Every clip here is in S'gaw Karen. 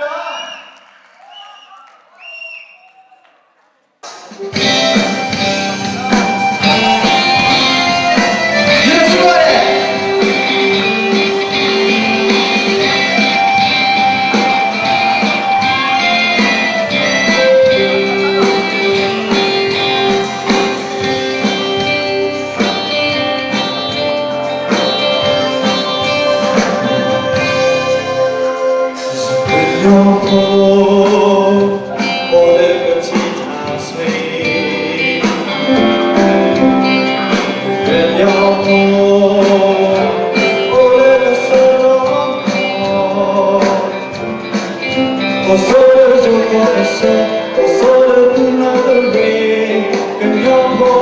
ပယီၤဖိ အိၣ်လၢကထံထၣ်ဆှ့, ပယီၤဖိ အိၣ်လၢကစၢၢ်ဒီး အိၣ်ဆိးလၢယိၤကီၢ်ကစၢၢ်, အိၣ်ဆိးလၢသုးနီၣ်တရံး, ကညီ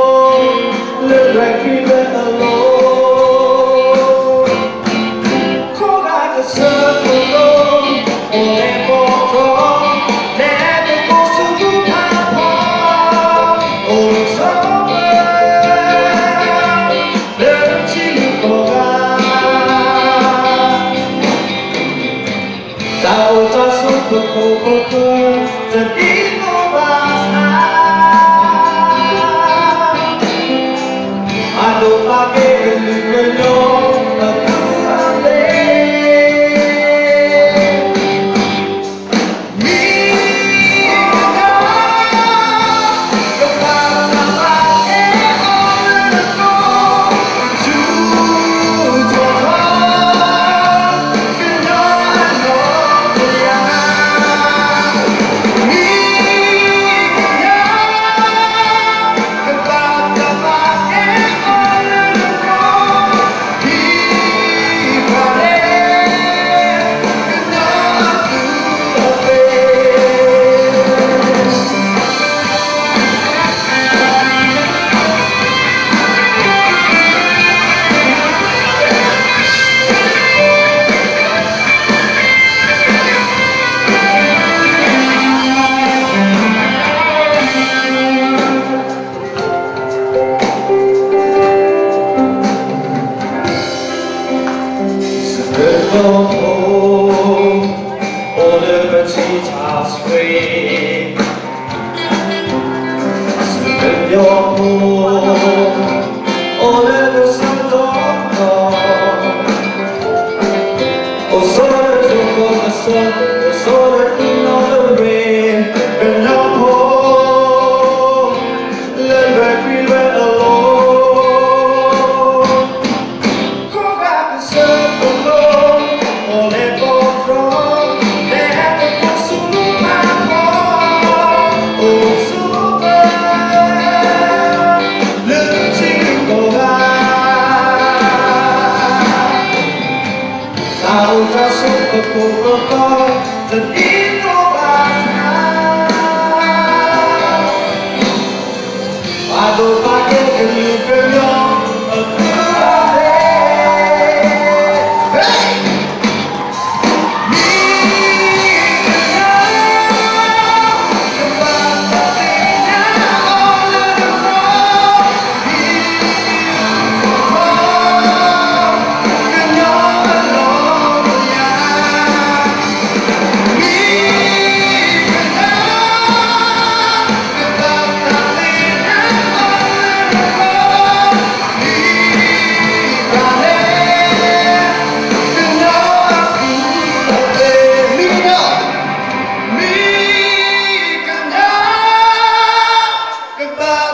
ဖိ လၢလွဲၢ်ခရံာ်လွဲၢ်အလီၢ်, ခိၣ်နၢ်ကစၢၢ်ကလိ, အိၣ်လၢပီၢ်တြီ, လဲၤသကိးဆူမူဖးဖီ, အိၣ်ဆိးပၢၤ လၢထံလုၢ်ကီၢ်ဂၤ, တၢ်အိၣ်တၢ်ဆိးပခိၣ်ပဃၢၤ တဒ်သိးဘၣ်ဆၣ်, အဒိးဘၣ်က့ၤကလုာ်ကညီအသုးအလ့ၣ် မ့ၢ်ကညီ ကဘၣ်တၢ်ဘၣ်ကဲအီၤလၢနကိး ဆူထီၣ်ထီ ကညီအနီၢ်ကယၤ မ့ၢ်ကညီ ကဘၣ်တၢ်ဘၣ်ကဲအီၤလၢနကိး စပၢၤလီၤဖိ အိၣ်လၢပထံထၣ်ဆှ့, စပၢၤလီၤဖိ အိၣ်လၢကစၢၢ်ဒီး အိၣ်ဆိးလၢယိၤကီၢ်ကစၢၢ်, အိၣ်ဆိးလၢသုးနီၣ်တရံး, ကညီဖိ လၢလွဲၢ်ခရံာ်လွဲၢ်အလီၢ်, ခိၣ်နၢ်ကစၢၢ်ကလိ, အိၣ်လၢပီၢ်တြီ, လဲၤသကိးဆူမူဖးဖီ, အိၣ်ဆိးပၢၤ လၢထံလုၢ်ကီၢ်ဂၤ, တၢ်အိၣ်တၢ်ဆိးပခိၣ်ပဃၢၤ တဒ်သိးဘၣ်ဆၣ်, အဒိးဘၣ်က့ၤကလုာ်ကညီအသုးအလ့ၣ် မ့ၢ်ကညီ ကဘၣ်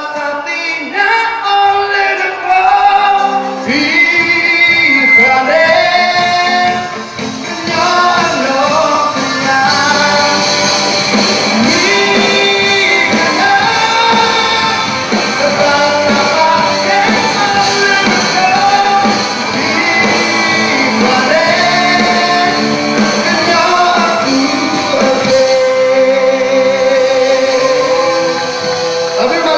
တၢ်သ့ၣ်ညါအီၤလၢနကိး ဖံသရၣ်လဲၣ် ကညီအနီၢ်ကယၤ မ့ၢ်ကညီ ကဘၣ်တၢ်ဘၣ်ကဲအီၤလၢနကိး အမ့ၢ်မး